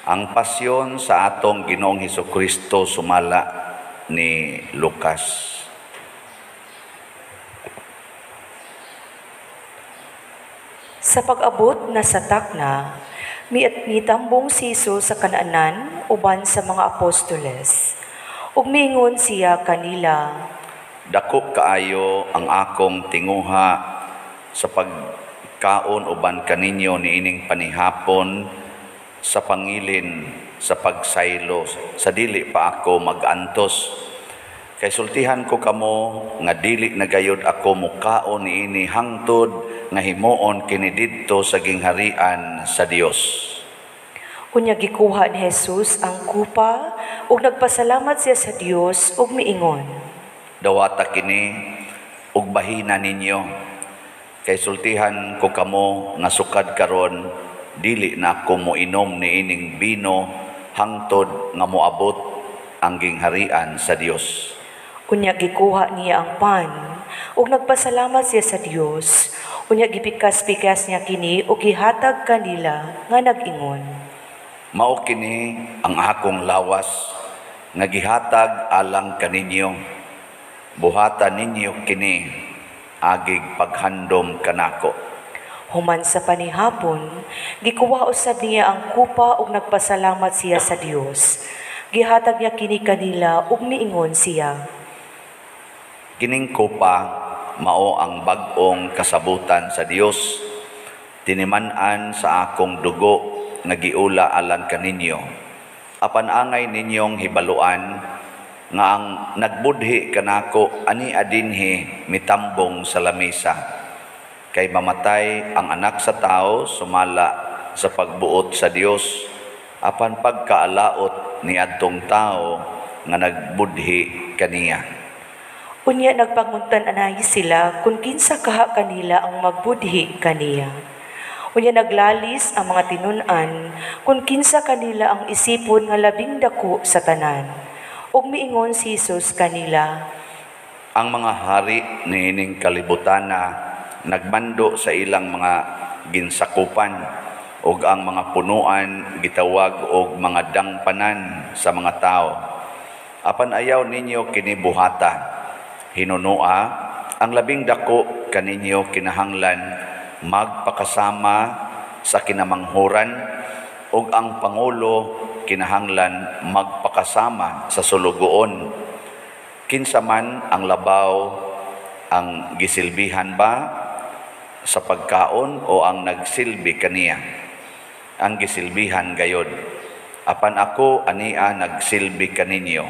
Ang pasyon sa atong Ginoong Hesukristo sumala ni Lucas. Sa pag-abot na sa takna, mitambong si Jesus sa Kanaanan uban sa mga apostoles. Ug miingon siya kanila, Dako kaayo ang akong tinguha sa pagkaon uban kaninyo niining panihapon sa pangilin sa pagsaylo sa dili pa ako magantos. Kay sultihan ko kamo nga dili na gayod ako mukaon niini hangtod nga himuon kini didto sa gingharian sa Dios. Unya gikuha ni Jesus ang kupa ug nagpasalamat siya sa Dios ug miingon, Dawata kini ug bahina ninyo. Kay sultihan ko kamo nga sukad karon dili na ako moinom niining bino hangtod nga moabot ang gingharian sa Dios. Unya gikuha niya ang pan ug nagpasalamat siya sa Dios. Unya gipikas-pikas niya kini ug gihatag kanila nga nag-ingon, Mao kini ang akong lawas nga gihatag alang kaninyo. Buhata ninyo kini agig paghandom kanako. Human sa panihapon, gikuha usab niya ang kupa ug nagpasalamat siya sa Dios. Gihatag niya kini kanila ug miingon siya, Kining kupa mao ang bag-ong kasabutan sa Dios, tiniman-an sa akong dugo nga giula alang kaninyo. Apan angay ninyong hibaluan nga ang nagbudhi kanako ani adinhi mitambong sa lamesa. Kay mamatay ang anak sa tao sumala sa pagbuot sa Dios, apan pagkaalaot ni adtong tao nga nagbudhi kaniya. Unya nagpanguntan-anay sila kung kinsa kaha kanila ang magbudhi kaniya. Unya naglalis ang mga tinun-an kung kinsa kanila ang isipon nga labing dako sa tanan. Ug miingon si Jesus kanila, Ang mga hari niining kalibutana nagmando sa ilang mga ginsakupan, ug ang mga punuan gitawag og mga dangpanan sa mga tao. Apan ayaw ninyo kini buhata. Hinunua, ang labing dako kaninyo kinahanglan magpakasama sa kinamanghuran, ug ang pangulo kinahanglan magpakasama sa sulugoon. Kinsa man ang labaw, ang gisilbihan ba sa pagkaon o ang nagsilbi kaniya? Ang gisilbihan gayod. Apan ako ania nagsilbi kaninyo.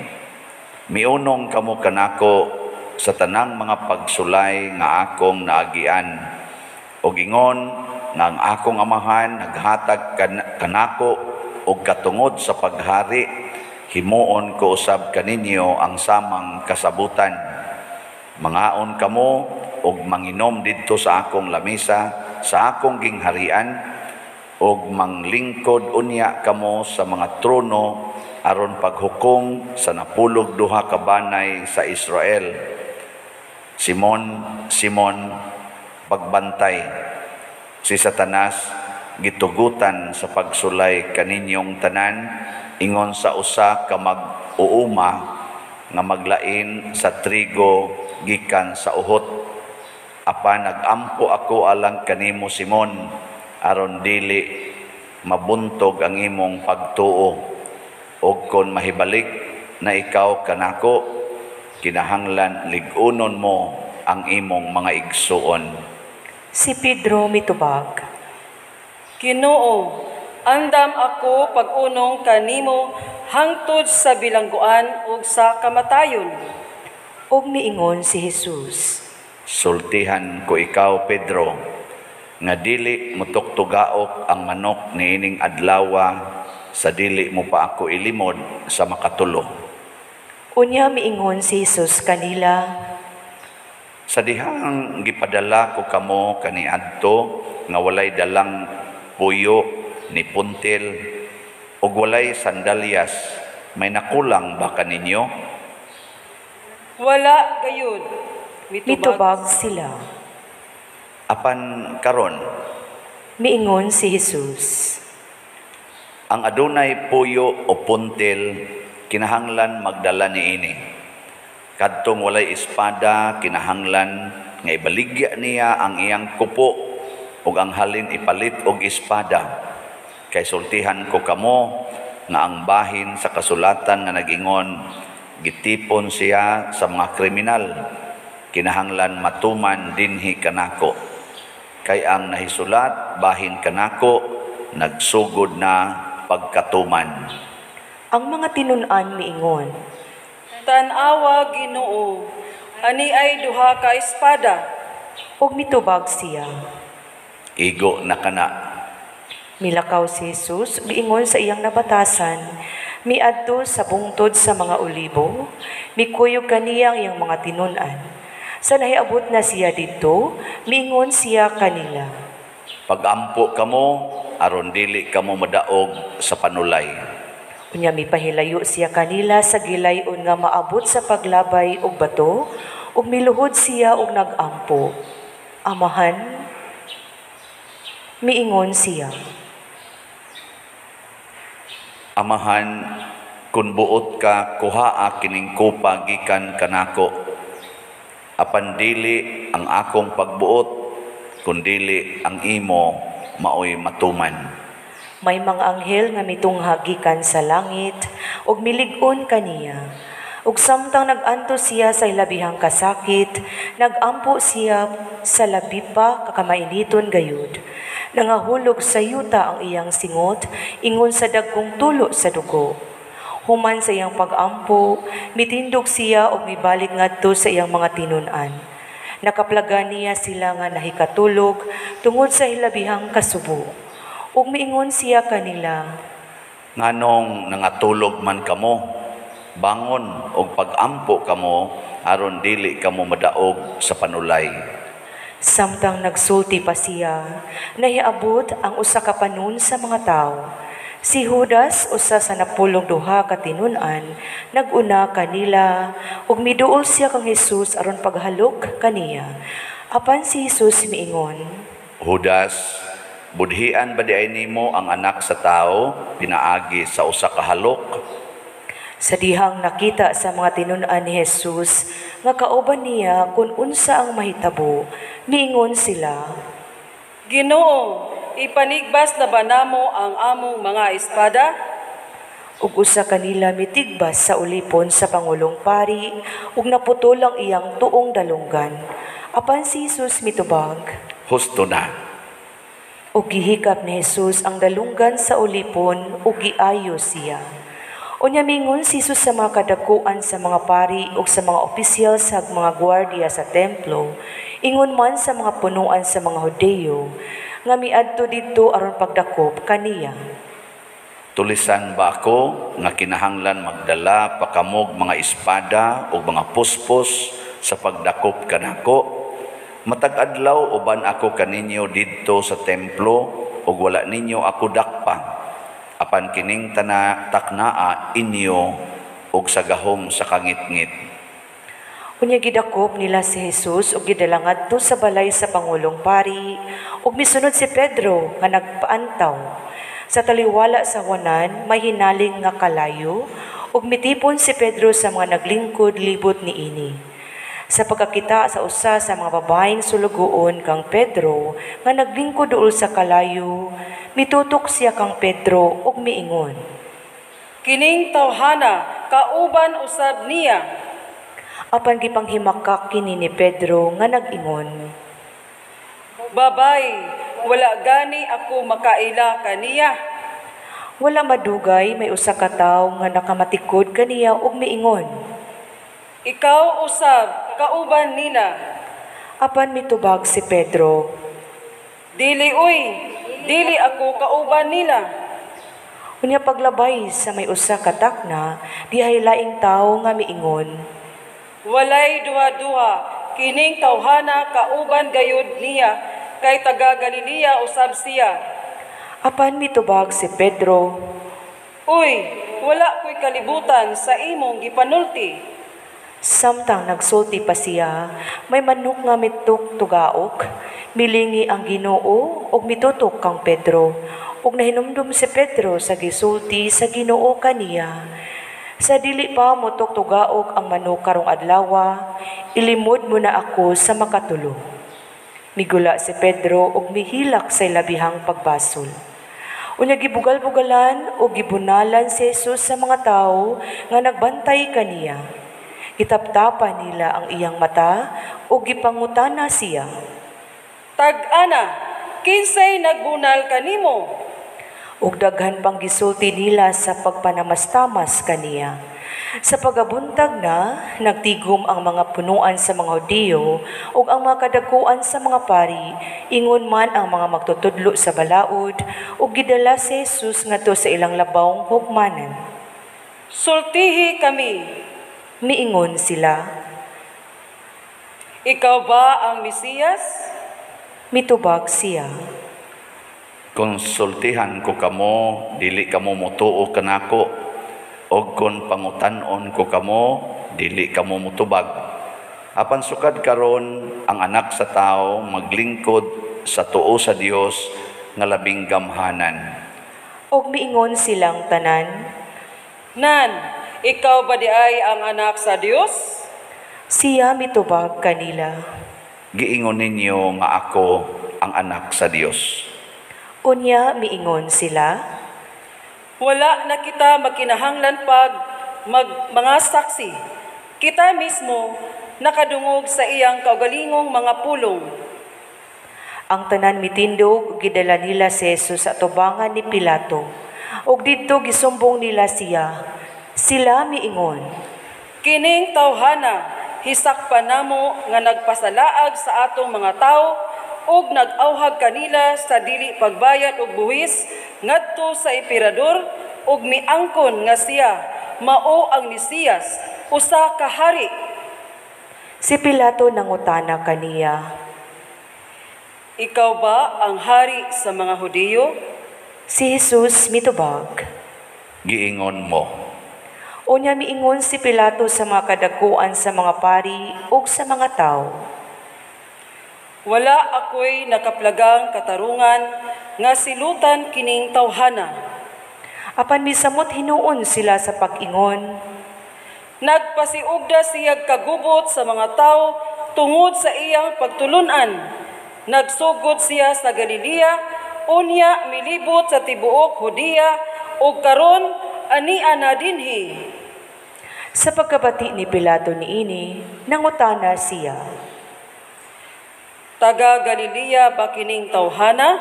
Miunong kamo kanako sa tanang mga pagsulay nga akong naagian. Og ingon nga ang akong amahan naghatag kanako og katungod sa paghari, himuon ko usab kaninyo ang samang kasabutan. Mangaon kamo og manginom didto sa akong lamesa sa akong gingharian, og manglingkod unya kamo sa mga trono aron paghukom sa 12 ka banay sa Israel. Simon, Simon, pagbantay, si Satanas gitugutan sa pagsulay kaninyong tanan, ingon sa usa ka mag-uuma nga maglain sa trigo gikan sa uhot. Apan nagampo ako alang kanimo, Simon, aron dili mabuntog ang imong pagtuo. Og kon mahibalik na ikaw kanako, kinahanglan lig-unon mo ang imong mga igsuon. Si Pedro mitubag, Ginoo, andam ako pag-unong kanimo hangtod sa bilangguan ug sa kamatayon. Ug miingon si Jesus, Sultihan ko ikaw, Pedro, nga dili motugtugaok ang manok niining adlawa sa dili mo pa ako ilimod sa makatulo. Unya miingon si Jesus kanila, Sa dihang gipadala ko kamo kaniadto nga walay dalang puyo ni puntil ug walay sandalyas, may nakulang ba kaninyo? Wala gayud. Mitubag sila. Apan karon, miingon si Jesus, Ang adunay puyo o puntil kinahanglan magdala niini. Kadtong walay espada, kinahanglan nga ibaligya niya ang iyang kupo ug ang halin ipalit og espada. Kay sultihan ko kamo nga ang bahin sa kasulatan nga nag-ingon, "Gitipon siya sa mga kriminal," kinahanglan matuman dinhi kanako. Kay ang nahisulat bahin kanako nagsugod na pagkatuman. Ang mga tinun-an miingon, "Tan-awa, Ginoo, ani ay duha ka espada." Ug mitubag siya, "Igo na kana." Milakaw si Jesus, miingon sa iyang nabatasan, miadto sa bungtod sa mga Olibo, mikuyog kaniya ang iyang mga tinun-an. Sa nahiabot na siya didto, miingon siya kanila, "Pagampo kamo aron dili kamo madaog sa panulay." Unya mipahilayo siya kanila sa gilayon nga maabot sa paglabay og bato, ug miluhod siya og nag-ampo. "Amahan," miingon siya, "Amahan, kun buot ka, kuhaa kining kopa gikan kanako. Apan dili ang akong pagbuot, kundili ang imo maoy matuman." May mga anghel nga mitungha gikan sa langit ug milig-on kaniya. Ug samtang nag-antos siya sa ilabihang kasakit, nagampo siya sa labi pa ka kamainiton gayud. Nangahulog sa yuta ang iyang singot, ingon sa dagkong tulo sa dugo. Human sa iyang pag-ampo, mitindog siya ug mibalik ngadto sa iyang mga tinun-an. Nakaplagan niya sila nga nahikatulog tungod sa hilabihang kasubo. Ug miingon siya kanila, "Nganong nangatulog man kamo? Bangon og pag-ampo kamo aron dili kamo madaog sa panulay." Samtang nagsulti pa siya, nahiabot ang usa ka panon sa mga tawo. Si Judas, usa sa 12 ka tinun-an, nag-una kanila ug miduol siya kang Jesus aron paghalok kaniya. Apan si Jesus miingon, "Judas, budhian ba diay nimo ang Anak sa Tawo pinaagi sa usa ka halok?" Sa dihang nakita sa mga tinun-an ni Jesus nga kauban niya kung unsa ang mahitabo, miingon sila, "Ginoo, ipanigbas na ba namo ang among mga espada?" Ug usa kanila mitigbas sa ulipon sa pangulong pari ug naputol ang iyang tuong dalunggan. Apan si Jesus mitubag, "Husto na." Ug gihikap ni Jesus ang dalunggan sa ulipon ug giayo siya. Unya mingon si Jesus sa mga kadakuan sa mga pari ug sa mga opisyal sa mga gwardiya sa templo, ingon man sa mga punuan sa mga Hudeyo, nga miadto didto aron pagdakop kaniya, "Tulisan ba ako nga kinahanglan magdala pa kamog mga espada o mga puspos sa pagdakop kanako? Matag adlaw uban ako kaninyo didto sa templo ug wala ninyo ako dakpa. Apan kining tana taknaa inyo ug sa gahom sa kangitngit." Unya gidakop nila si Jesus ug gidala ngadto sa balay sa pangulong pari, ug misunod si Pedro nga nagpaantaw. Sa taliwala sa huwanan may hinaling nga kalayo, ug mitipon si Pedro sa mga naglingkod libot niini. Sa pagkakita sa usa sa mga babaeng sulugoon kang Pedro nga naglingkod duol sa kalayo, mitutok siya kang Pedro ug miingon, "Kining tawhana kauban usab niya." Apan gipanghimakak kini ni Pedro nga nag-ingon, "Babay, wala gani ako makaila kaniya." Wala madugay may usa ka tawo nga nakamatikod kaniya ug miingon, "Ikaw usab kauban nila." Apan mitubag si Pedro, "Dili uy, dili ako kauban nila." Unya paglabay sa may usa ka takna, dihay laing tawo nga miingon, "Walay duha-duha, kining tawhana kauban gayud niya, kay taga Galilea usab siya." Apan mitubag si Pedro, "Uy, wala ko'y kalibutan sa imong gipanulti." Samtang nagsulti pa siya, may manok nga mituktugaok, milingi ang Ginoo ug mitutok kang Pedro. Ug nahinumdum si Pedro sa gisulti sa Ginoo kaniya, "Sa dili pa motugtugaok ang manok karong adlawa, ilimod mo na ako sa makatulo." Migula si Pedro ug mihilak sa ilabihang pagbasol. Unya gibugal-bugalan ug gibunalan si Jesus sa mga tawo nga nagbantay kaniya. Gitaptapan nila ang iyang mata ug gipangutana siya, "Tag-ana, kinsay nagbunal kanimo?" Ug daghan pang gisulti nila sa pagpanamastamas kaniya. Sa pagabuntag na, nagtigom ang mga punuan sa mga Hudiyo ug ang mga kadakuan sa mga pari, ingon man ang mga magtutudlo sa balaod, ug gidala si Jesus ngadto sa ilang labawng hukmanan. "Sultihi kami," miingon sila. "Ikaw ba ang Mesiyas?" Mitubag siya, "Kung sultihan ko kamo, dili kamo motuo kanako, ug kon pangutan-on ko kamo, dili kamo motubag. Apan sukad karon ang Anak sa Tawo maglingkod sa tuo sa Dios nga labing gamhanan." Ug miingon silang tanan, "Nan, ikaw ba diay ang Anak sa Dios?" Siya mitubag kanila, "Giingon ninyo nga ako ang Anak sa Dios." Unya miingon sila, "Wala na kita magkinahanglan pag mga saksi. Kita mismo nakadungog sa iyang kaugalingong mga pulong." Ang tanan mitindog ug gidala nila si Jesus sa atubangan ni Pilato. Ug didto gisumbong nila siya. Sila miingon, "Kining tawhana hisakpan namo nga nagpasalaag sa atong mga tawo ug nag-awhag kanila sa dili pagbayad og buhis ngadto sa emperador, ug miangkon nga siya mao ang Mesiyas, usa ka hari." Si Pilato nangutana kaniya, "Ikaw ba ang hari sa mga Hudiyo?" Si Jesus mitubag, "Giingon mo." Unya miingon si Pilato sa mga kadakuan sa mga pari ug sa mga tawo, "Wala ako'y nakaplagang katarungan nga silutan kining tawhana." Apan misamot hinuon sila sa pag-ingon, "Nagpasiugda siyag kagubot sa mga tawo tungod sa iyang pagtulunan. Nagsugod siya sa Galilea, unya milibot sa tibuok Judea, ug karon ania na dinhi." Sa pagkabati ni Pilato niini, nangutana siya, "Taga Galilea ba kining tawhana?"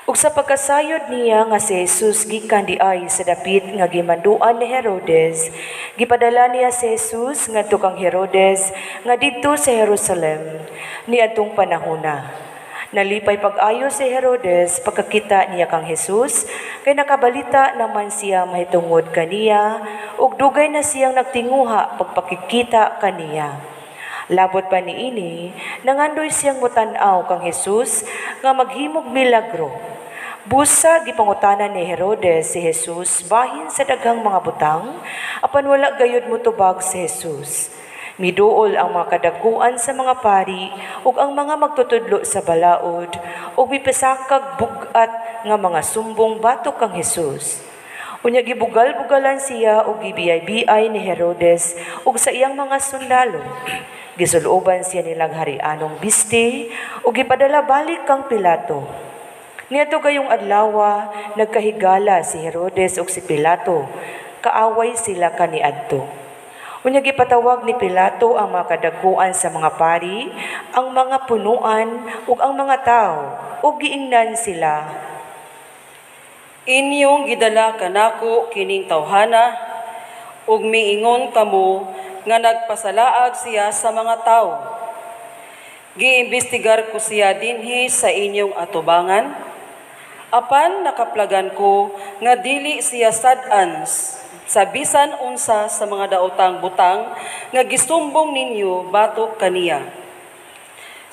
Ug sa pagkasayod niya nga si Jesus gikan diay sa dapit nga gimanduan ni Herodes, gipadala niya si Jesus ngadto kang Herodes nga didto sa Jerusalem niadtong panahona. Nalipay pag-ayo si Herodes pagkakita niya kang Jesus, kay nakabalita naman siya mahitungod kaniya ug dugay na siyang nagtinguha pagpakikita kaniya. Labot pa niini, nangandoy siyang motan-aw kang Jesus nga maghimog milagro. Busa gipangutana ni Herodes si Jesus bahin sa daghang mga butang, apan wala gayud motubag si Jesus. Miduol ang mga kadakuan sa mga pari ug ang mga magtutudlo sa balaod ug mipasakag bug-at nga mga sumbong batok kang Jesus. Unya gibugal-bugalan siya ug gibiyay-biyay ni Herodes ug sa iyang mga sundalo. Gisuloban siya nilang harianong biste ug gipadala balik kang Pilato. Niadto gayong adlawa, nagkahigala si Herodes ug si Pilato. Kaaway sila kaniadto. Unya gipatawag ni Pilato ang mga kadakuan sa mga pari, ang mga punuan ug ang mga tawo ug giingnan sila, "Inyong gidala kanako kining tawhana ug miingon kamo nga nagpasalaag siya sa mga tawo. Giimbestigar ko siya dinhi sa inyong atubangan, apan nakaplagan ko nga dili siya sad-an sa bisan unsa sa mga daotang butang nga gisumbong ninyo batok kaniya.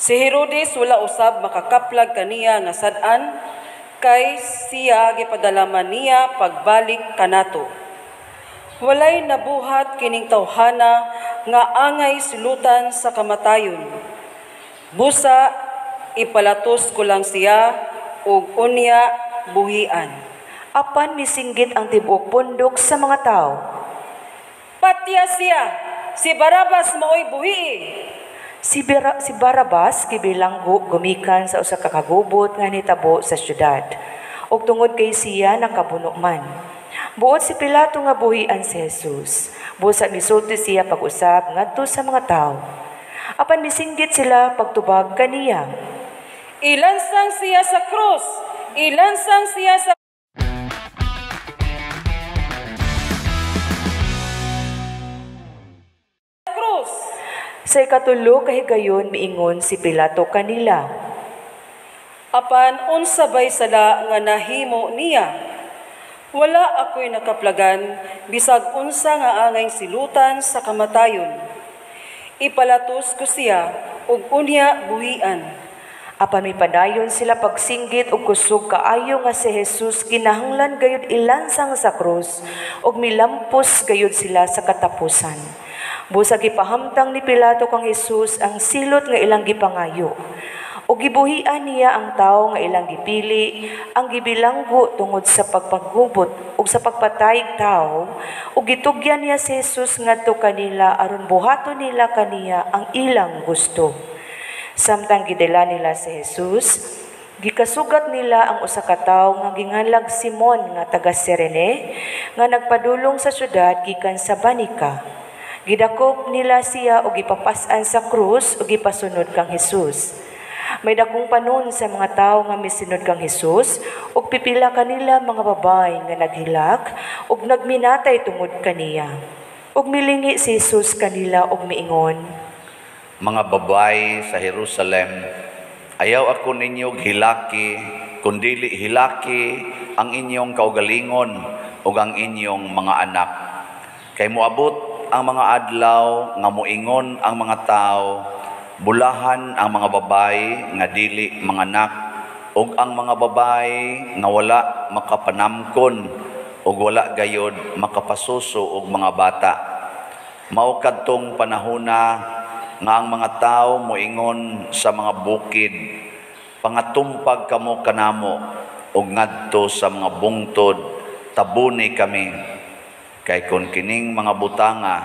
Si Herodes wala usab makakaplag kaniya nga sad-an, kay siya gipadalaman niya pagbalik kanato. Walay nabuhat kining tawhana nga angay silutan sa kamatayon. Busa ipalatos ko lang siya ug unya buhian. Apan misinggit ang tibuok pundok sa mga tao. Patya siya, si Barabas maoy buhii. Si Barabas gibilanggo gumikan sa usa ka kagubot nga nitabo sa syudad, ug tungod kay siya nakabuno man. Buot si Pilato nga buhian si Jesus. Busa misulti siya pag-usab ngadto sa mga tawo. Apan misinggit sila pagtubag kaniya. Ilansang siya sa krus! Ilansang siya sa krus! Sa ikatulo kahigayon miingon si Pilato kanila. Apan unsa bay sala nga nahimo niya? Wala ako'y nakaplagan, bisag unsa nga angay silutan sa kamatayon. Ipalatos ko siya, ug unya buhian. Apan mipadayon sila pagsinggit og kusog kaayo nga si Jesus kinahanglan gayud ilansang sa krus, ug milampos gayud sila sa katapusan. Busag gipahamtang ni Pilato kang Jesus ang silot nga ilang gipangayo. Ug gibuhian niya ang tawo nga ilang gipili, ang gibilanggo tungod sa pagpaggubot ug sa pagpatayg tawo, ug gitugyan niya si Jesus ngadto kanila aron buhaton nila kaniya ang ilang gusto. Samtang gidala nila si Jesus, gikasugat nila ang usa ka tawo nga ginganlag Simon nga taga Sirene, nga nagpadulong sa syudad gikan sa Banika. Gidakop nila siya ug gipapas-an sa krus ug gipasunod kang Jesus. May dakong panon sa mga tawo nga misunod kang Jesus ug pipila kanila mga babay nga naghilak ug nagminatay tungod kaniya. Ug milingi si Jesus kanila ug miingon, Mga babay sa Jerusalem, ayaw ako ninyo hilaki, kundili hilaki ang inyong kaugalingon ug ang inyong mga anak. Kay moabot ang mga adlaw nga moingon ang mga tawo, bulahan ang mga babay nga dili manganak ug ang mga babay nga wala makapanamkon ug wala gayod makapasuso og mga bata. Mao kadtong panahona nga ang mga tawo moingon sa mga bukid, pangatumpag kamo kanamo ug ngadto sa mga bungtod, tabuni kami. Kay kon kining mga butanga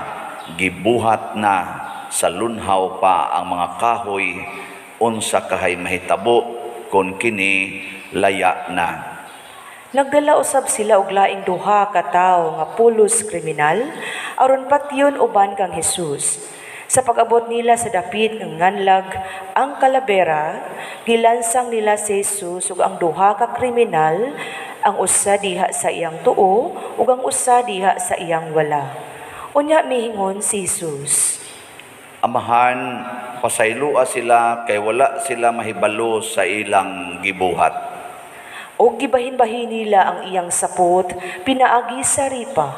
gibuhat na sa lunhaw pa ang mga kahoy, unsa kahay mahitabo kon kini laya na. Nagdala usab sila og laing duha ka tawo nga pulos kriminal aron patyon uban kang Jesus. Sa pag-abot nila sa dapit ng nganlag ang kalabera, gilansang nila si Jesus ug ang duha ka kriminal, ang usa diha sa iyang tuo ug ang usa diha sa iyang wala. Unya mihingon si Jesus, Amahan, pasaylua sila kay wala sila mahibalo sa ilang gibuhat. O gibahin-bahin nila ang iyang sapot, pinaagi sa ripa.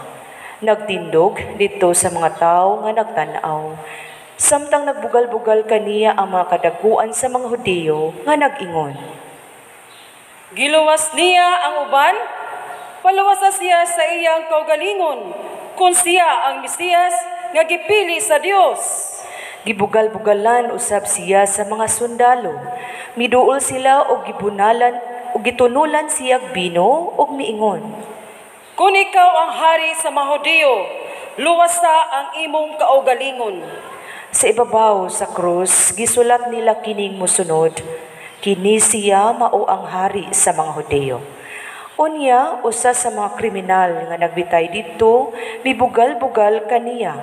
Nagtindog dito sa mga tao nga nagtan-aw. Samtang nagbugal-bugal kaniya ang mga kadaguan sa mga Hudiyo nga nag-ingon. Giluwas niya ang uban, paluwasa siya sa iyang kaugalingon, kung siya ang Mesiyas nga gipili sa Dios. Gibugal-bugalan usab siya sa mga sundalo. Miduol sila og gibunalan og gitunulan siyag bino og miingon. Kung ikaw ang hari sa mga Hudiyo, luwasa ang imong kaugalingon. Sa ibabaw sa krus, gisulat nila kining mosunod, kini siya mao ang hari sa mga Hudiyo. Unya, usa sa mga kriminal nga nagbitay didto, mibugal-bugal kaniya.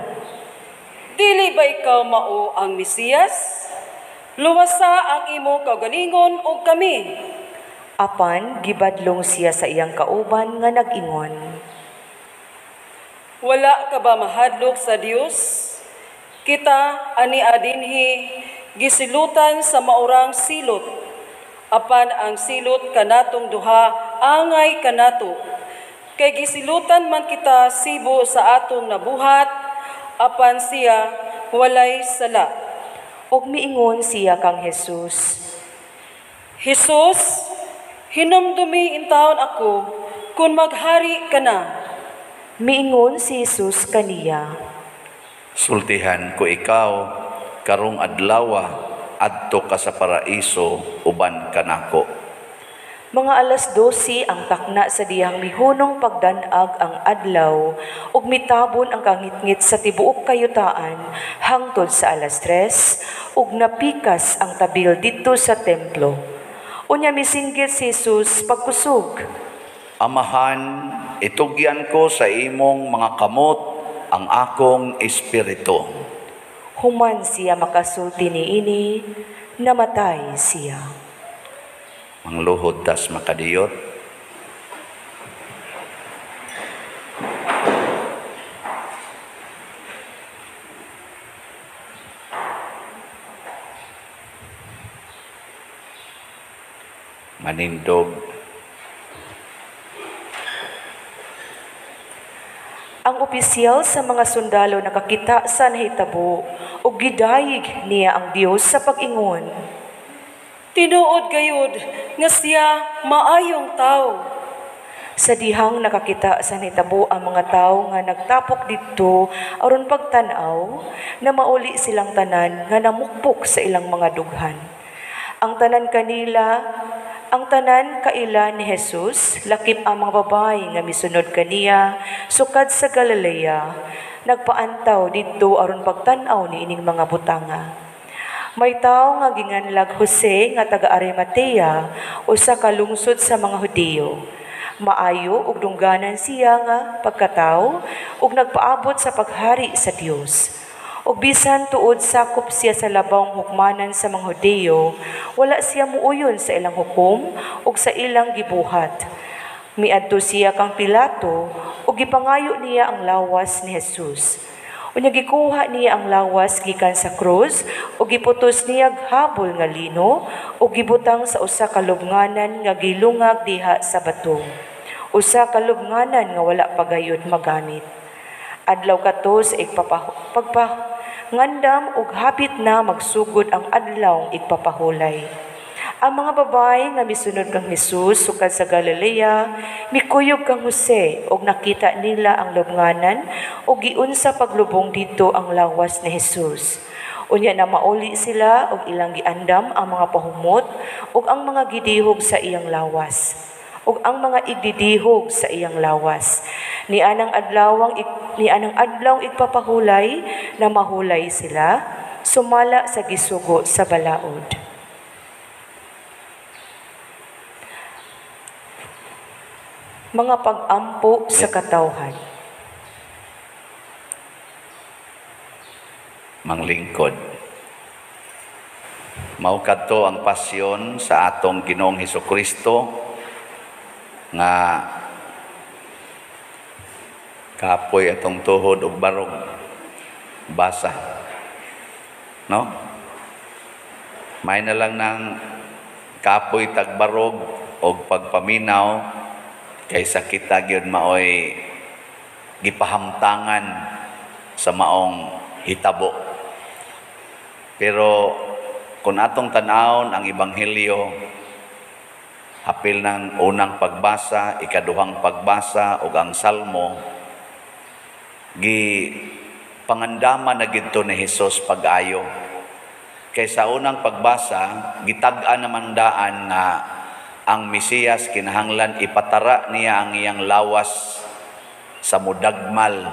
Dili ba ikaw mao ang Mesiyas? Luwasa ang imong kaugalingon og kami. Apan gibadlong siya sa iyang kauban nga nag-ingon, Wala ka ba mahadlok sa Dios? Kita ani adinhi gisilutan sa maurang silot. Apan ang silot kanatong duha angay kanato. Kay gisilutan man kita sibo sa atong nabuhat, apan siya walay sala. Og miingon siya kang Jesus, Jesus, hinumdumi intawon ako kung maghari ka na. Miingon si Jesus kaniya, Sultihan ko ikaw, karong adlawa, adto ka sa paraiso, uban kanako. Mga 12:00 ang takna sa dihang mihunong pagdanag ang adlaw ug mitabon ang kangitngit sa tibuok kayutaan hangtod sa 3:00 ug napikas ang tabil didto sa templo. Unya misinggit si Jesus pagkusog, Amahan, itugyan ko sa imong mga kamot ang akong espiritu. Human siya makasulti niini, namatay siya. Mangluhod tas makadiyot. Manindog. Ang opisyal sa mga sundalo nakakita sa nahitabo ug gidayeg niya ang Dios sa pag-ingon, Tinuod gayud nga siya maayong tawo. Sa dihang nakakita sa nahitabo ang mga tawo nga nagtapok didto aron pagtan-aw, na mauli silang tanan nga namukpok sa ilang mga dughan. Ang tanan kanila, ang tanan kaila ni Jesus, lakip ang mga babae nga misunod kaniya sukad sa Galilea, nagpaantaw didto aron pagtan-aw niining mga butanga. May tawo nga ginganlag Jose nga taga Arimatea, usa ka lungsod sa mga Hudiyo. Maayo ug dungganan siya nga pagkatawo ug nagpaabot sa paghari sa Dios. Ug bisan tuod sakop siya sa labawng hukmanan sa mga Hudiyo, wala siya muuyon sa ilang hukom ug sa ilang gibuhat. Miadto siya kang Pilato ug gipangayo niya ang lawas ni Jesus. Unya gikuha niya ang lawas gikan sa krus ug giputos niya habol nga lino ug gibutang sa usa ka lubnganan nga gilungag diha sa bato. Usa ka lubnganan nga wala pa gayud magamit. Adlaw kato sa pagpangandam ug hapit na magsugod ang adlawng igpapahulay. Ang mga babae nga misunod kang Jesus sukad sa Galilea, mikuyog kang Jose ug nakita nila ang lubnganan ug giunsa paglubong didto ang lawas ni Jesus. Unya na mauli sila ug ilang giandam ang mga pahumot ug ang mga gidihog sa iyang lawas ug ang mga igdidihog sa iyang lawas. Nianang adlawng igpapahulay na mahulay sila sumala sa gisugo sa balaod. Mga pag-ampo sa katawhan. Manglingkod. Mao kadto ang pasyon sa atong Ginoong Hesukristo nga kapoy atong tuhod og barog basa. No? May na lang nang kapoy tagbarog og pagpaminaw kaysa kita gyud maoy gipahamtangan sa maong hitabo. Pero kung atong tan-awon ang ebanghelyo, apil ng unang pagbasa, ikaduhang pagbasa ug ang salmo, gi pangandaman na gidto ni Hesus pag-ayo. Kay sa unang pagbasa, gitag-an naman daan nga ang Mesiyas kinahanglan ipatara niya ang iyang lawas sa mudagmal,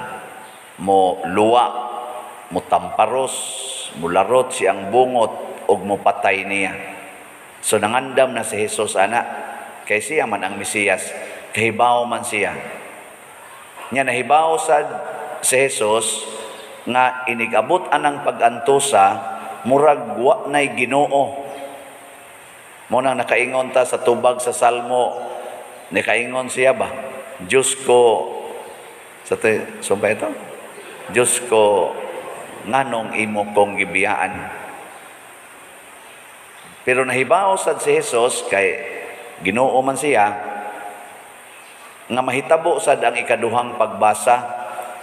mo luwa, mo tamparos, mularot siyang bungot ug mopatay niya. So nangandam na si Jesus ana, kay siya man ang Mesiyas, kahibaw man siya. Nya nahibaw sad si Jesus nga inigabot anang pag-antosa, murag wa nay Ginoo. Mo nang nakaingon ta sa tubag sa Salmo, nakaingon siya ba? Diyos ko, sa sumpay ito? Diyos ko, nganong imo kong gibiyaan. Pero nahibaw sad si Jesus, kay Ginoo man siya, nga mahitabo sad ang ikaduhang pagbasa,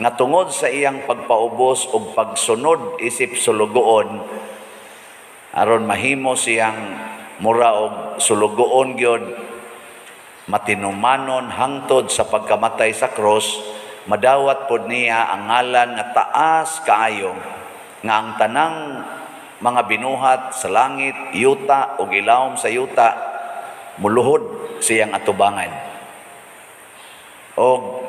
nga tungod sa iyang pagpaubos o pagsunod isip sulugoon, aron mahimo siyang mura og sulugoon gyud, matinumanon hangtod sa pagkamatay sa krus, madawat pod niya ang ngalan nga taas kaayo, nga ang tanang mga binuhat sa langit, yuta ug ilawom sa yuta muluhod siyang atubangan. Og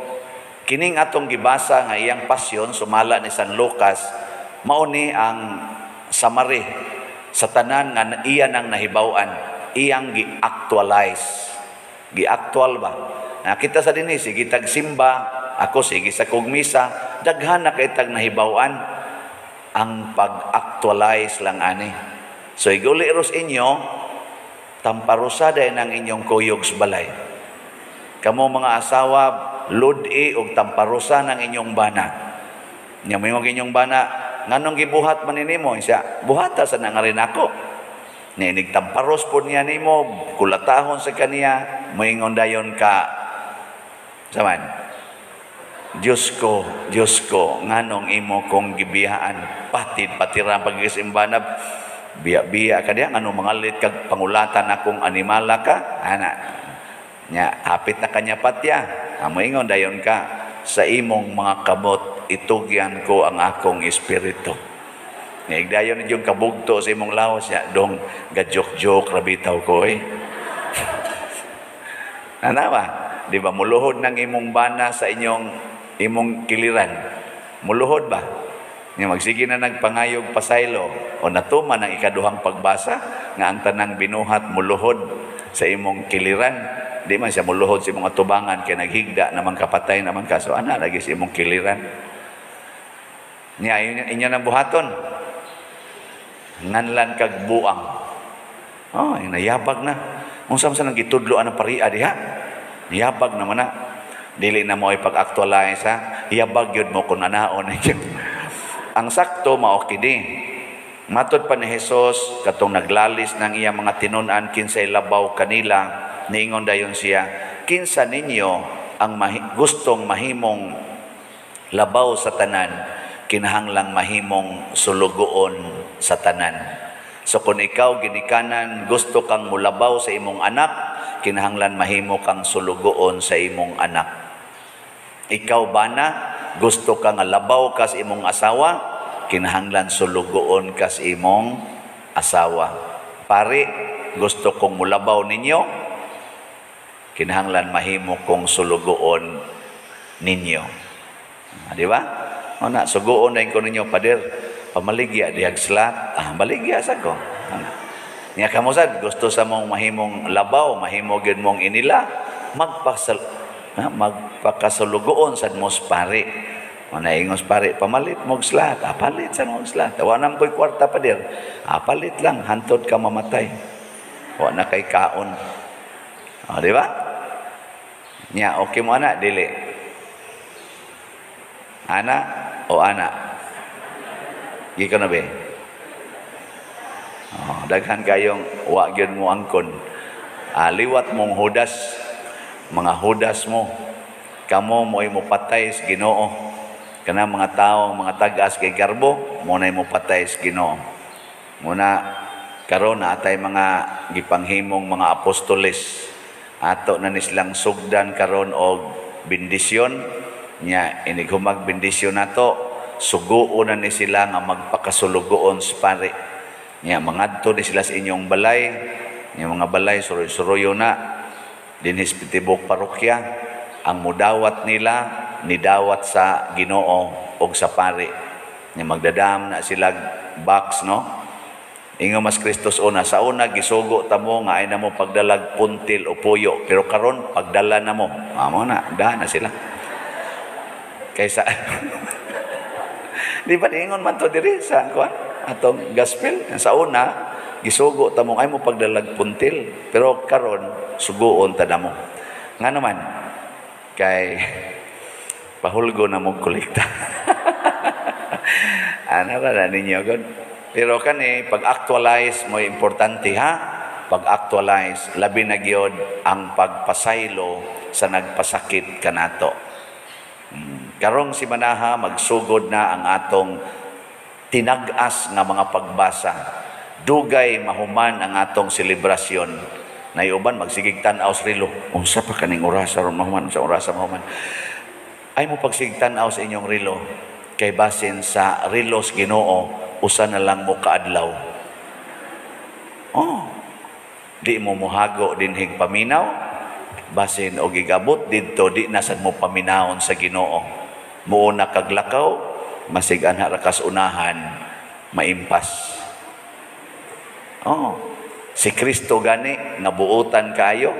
kining atong gibasa nga iyang pasyon sumala ni San Lucas, mao ni ang summary sa tanan nga iya nang nahibaw-an, iyang gi-actualize. Gi-actual ba? Nakita sa dinhi sige tag simba, ako sige sa kog misa, daghan na kay tag nahibaw-an, ang pag-actualize lang ani. So iguli ros inyo, tamparusa dayon ang inyong kuyog sa balay. Kamo mga asawa, ludi og tamparusa ng inyong bana. Nya moingon inyong bana, nganong gibuhat man nimo? Siya, buhata sa nga rin ako. Nya inig tamparos pod niya nimo, kulatahon sa kaniya, moingon dayon ka saman. Diyos ko, nganong imo kong gibiyaan, patid patira pagkisimbanab, biya-biya ka diya, nganong mangalit kag pangulatan akong animala ka, ana. Nya hapit na kanya patya, moingon dayon ka, sa imong mga kamot itugyan ko ang akong espiritu. Nya igdayon yung kabugto sa imong lawas niya, dong gajok-jok rabitaw ko eh. Ana ba? Di ba muluhod ng imong bana sa inyong imong kiliran? Muluhod ba? Nya magsige na nagpangayog pasaylo o natuman ang ikaduhang pagbasa nga ang tanang binuhat muluhod sa imong kiliran. Di man siya muluhod sa imong atubangan kay naghigda naman kapatay naman ka. So ana lagi sa imong kiliran. Nya inyo nang buhaton. Nganlan kag buang. Oh, nayabag na. Unsa man sa nang gitudlo ang paria diha? Yabag naman na. Dili na mo ay pag-actualize ha. Yabag yun mo kung anaon. Ang sakto mao kini. Matod pa ni Jesus katong naglalis ng iyang mga tinun-an kinsay labaw kanila, niingon dayon siya, kinsa ninyo ang gustong mahimong labaw sa tanan, kinahanglang mahimong sulugoon sa tanan. So kung ikaw ginikanan gusto kang mulabaw sa imong anak, kinahanglan mahimo kang sulugoon sa imong anak. Ikaw bana gusto ka nga labaw ka sa imong asawa, kinahanglan sulugoon ka sa imong asawa. Pare, gusto kong mulabaw ninyo, kinahanglan mahimo kong sulugoon ninyo. Di ba? O na, sugoon na ko ninyo, pader, pamaligya, dihag slat, maligya sa ko. Nya kamo sad, gusto sa mong mahimong labaw, mahimo gyud mong inila, magpakasulugoon sad mos pare. O naingos pare, pamalit mog slat, palit sa mog slat. Wa na ko'y kwarta pader, palit lang, hantod ka mamatay. Wa na kay kaon. O, di ba? Nya, okay mo ana, dili. Ana o ana? Gika na be? Oh, daghan kayong wa gyud mo angkon. Liwat mong hudas, mga hudas mo. Kamo mo'y mopatay sa Ginoo. Kana mga tao, mga tag-as kay garbo, mo na'y mopatay sa Ginoo. Muna karon atay mga gipanghimong mga apostoles. Ato na nislang sugdan karon og bendisyon. Nya inighumag bendisyon nato, suguon na ni sila nga magpakasulugoon sa pare. Nya mangadto ni sila sa inyong balay, nya mga balay suroy-suroyo na dinhi sa tibok parokya. Ang mudawat nila nidawat sa Ginoo og sa pare. Nya magdadam na sila box, no? Ingon mas Kristus una, sa una gisugo ta mo nga ay na mo pagdalag puntil o puyo, pero karon pagdala na mo. Amo na, da na sila. Kaysa di ba ingon man to diri sa kuan atong gospel? Sa una gisugo ta mo ay mo pagdalag puntil, pero karon sugoon ta namo. Ngano man kay pahulgo na mo kolekta. Ana ra na ninyo god. Pero kani pag-actualize mo importante ha. Pag-actualize labi na gyud ang pagpasaylo sa nagpasakit kanato. Karong si Manaha magsugod na ang atong tinag-as nga mga pagbasa. Dugay mahuman ang atong selebrasyon. Naiuban magsigig tan-aw sa relo. Unsa pa kaning orasa ron mahuman, unsa orasa mahuman. Ay mo pagsigig tan-aw sa inyong relo kay basin sa relos Ginoo usa na lang mo kaadlaw. Oh. Di mo mohago dinhig paminaw, Basin og igabot didto, di na sad mo paminawon sa Ginoo. Muuna kag lakaw, masig anha ra kas unahan, maimpas. Oh, si Kristo gani nga buotan kaayo,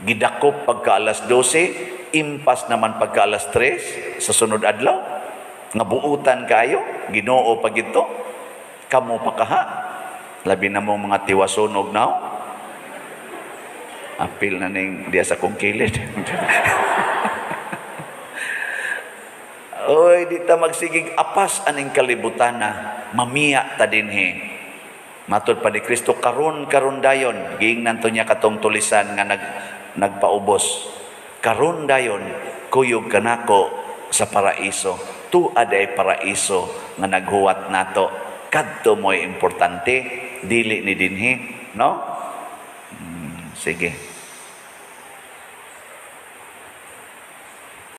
gidakop pagka alas 12, impas naman pagka alas 3 sa sunod adlaw. Nga buotan kaayo, Ginoo pag ito, kamo pa kaha. Labi na mo mga tiwasunog now. Apil na ning diya sa kong kilid. Oy, di ta magsigig apas aning kalibutan na mamiya ta dinhi. Matod pa ni Kristo, karon karon dayon, giingnan to niya katong tulisan nga nagpaubos. Karon dayon, kuyog kanako sa paraiso. Tuad ay paraiso nga naghuwat nato. Kadto mo'y importante, dili ni dinhi, no? Sige.